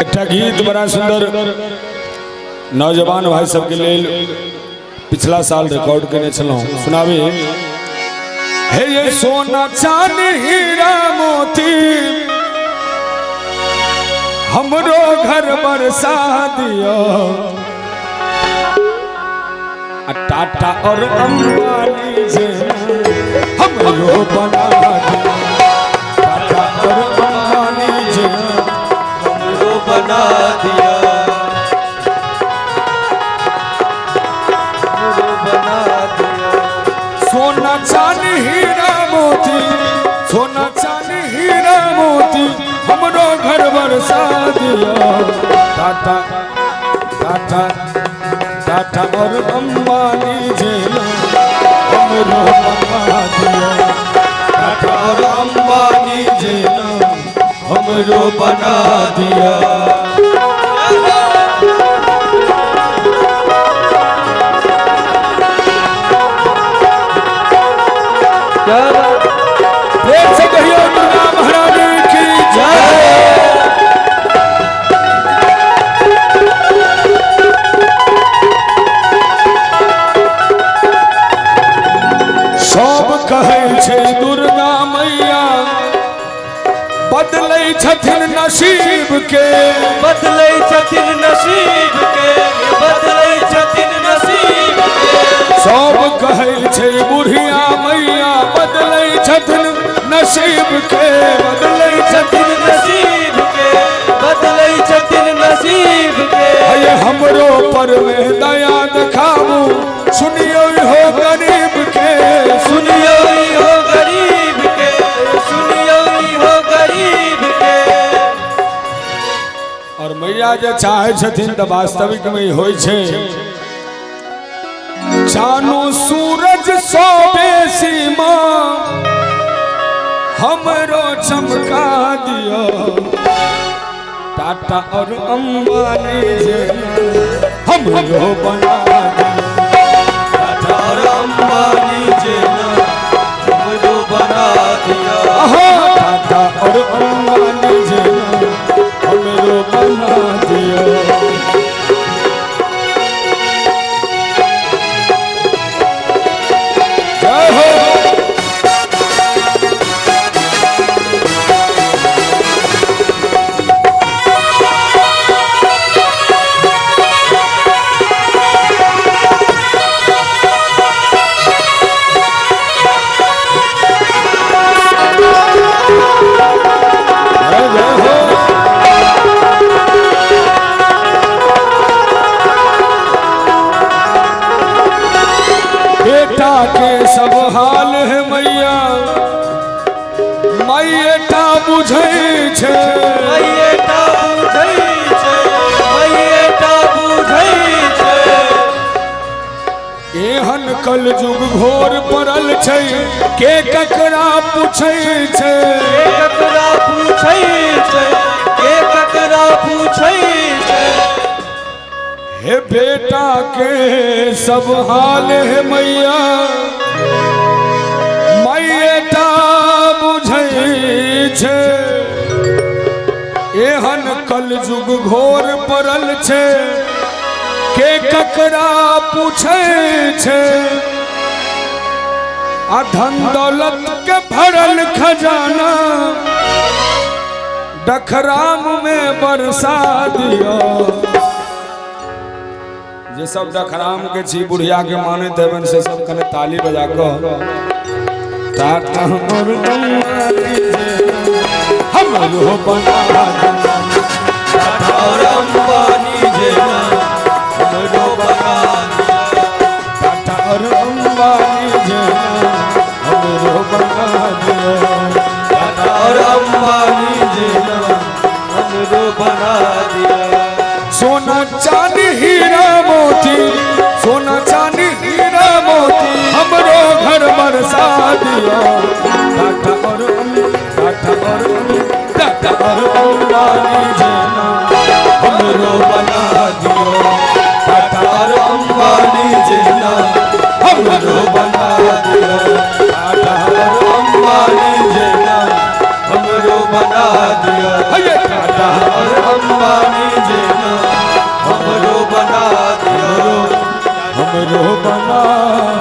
एकटा गीत बड़ा सुंदर नौजवान भाई सबके लेल पिछला साल रिकॉर्ड केने छलहुँ, सुनाबी। हे ये सोना चांदी हीरा मोती हमरो घर बरसा दियो, आ टाटा और अंबानी जे हमरो बना दियो, टाटा और अंबानी जे हमरो बना दिया, हमरो बना दिया। सोना चांदी हीरा मोती, सोना चांदी हीरा मोती हमरो घर बरसा दियो, टाटा टाटा टाटा और अंबानी जे हमरो बना दियो, टाटा और अंबानी जे हमरो बना दिया। क्या बात। प्रेम से कहियो दुर्गा महारानी की जय। सब कहै छै दुर्गा मैया बदलै छथिन नसीब के, बदलै छथिन नसीब के, बदलै छथिन नसीब के। सब कहै छै बुढ़िया मैया बदलै छथिन नसीब के, बदलै छथिन छथिन नसीब के, बदलै छथिन नसीब के। अये हमरो पर में दया देखाबू, सुनियो हो गरीब के, सुनियो हो गरीब के, सुनियो हो गरीब के। और मैया जे चाहे छथिन तऽ वास्तविक में होइ छै। चानो सूरज सौ बेसी माँ हमरो चमका दियो, टाटा और अंबानी जे हमरो बना दियो, टाटा और अंबानी जे हमरो बना दिया। अहो टाटा और अंबानी जे हमरो बना दियो। जय हो। जय जय हो। बेटा के सब हाल है मैया, मैयटा बुझै छै, मैयटा बुझै छै, मैयटा बुझै छै। एहन कलयुग घोर पड़ल छै, के ककरा पूछै छै, के ककरा पूछै छै, के ककरा पूछै छै। हे बेटा के सब हाल है मैया, मैयटा बुझै छै, एहन कलयुग घोर पड़ल छै, के ककरा पूछै छै। आ धन दौलत के भरल खजाना डखराम में बरसा दियो। जे सब डखराम के छी बुढ़िया के मानैत हेबनि से सब कने ताली बजा कऽ टाटा और अंबानी जे हमरो बना दियो, टाटा और अंबानी जे हमरो बना दिया। टाटा और अंबानी जे हमरो बना दियो, टाटा और अंबानी जे हमरो बना दिया। सोना चांदी हीरा मोती, सोना चांदी हीरा मोती हमरो घर बरसा दियो, टाटा और टाटा और टाटा और अंबानी जे हमरो बना दियो, टाटा और अंबानी जे हमरो बना दिया। टाटा और अंबानी जे हमरो बना दिया। हये टाटा और अंबानी जेना हमरो बना दियो। हमरो बना।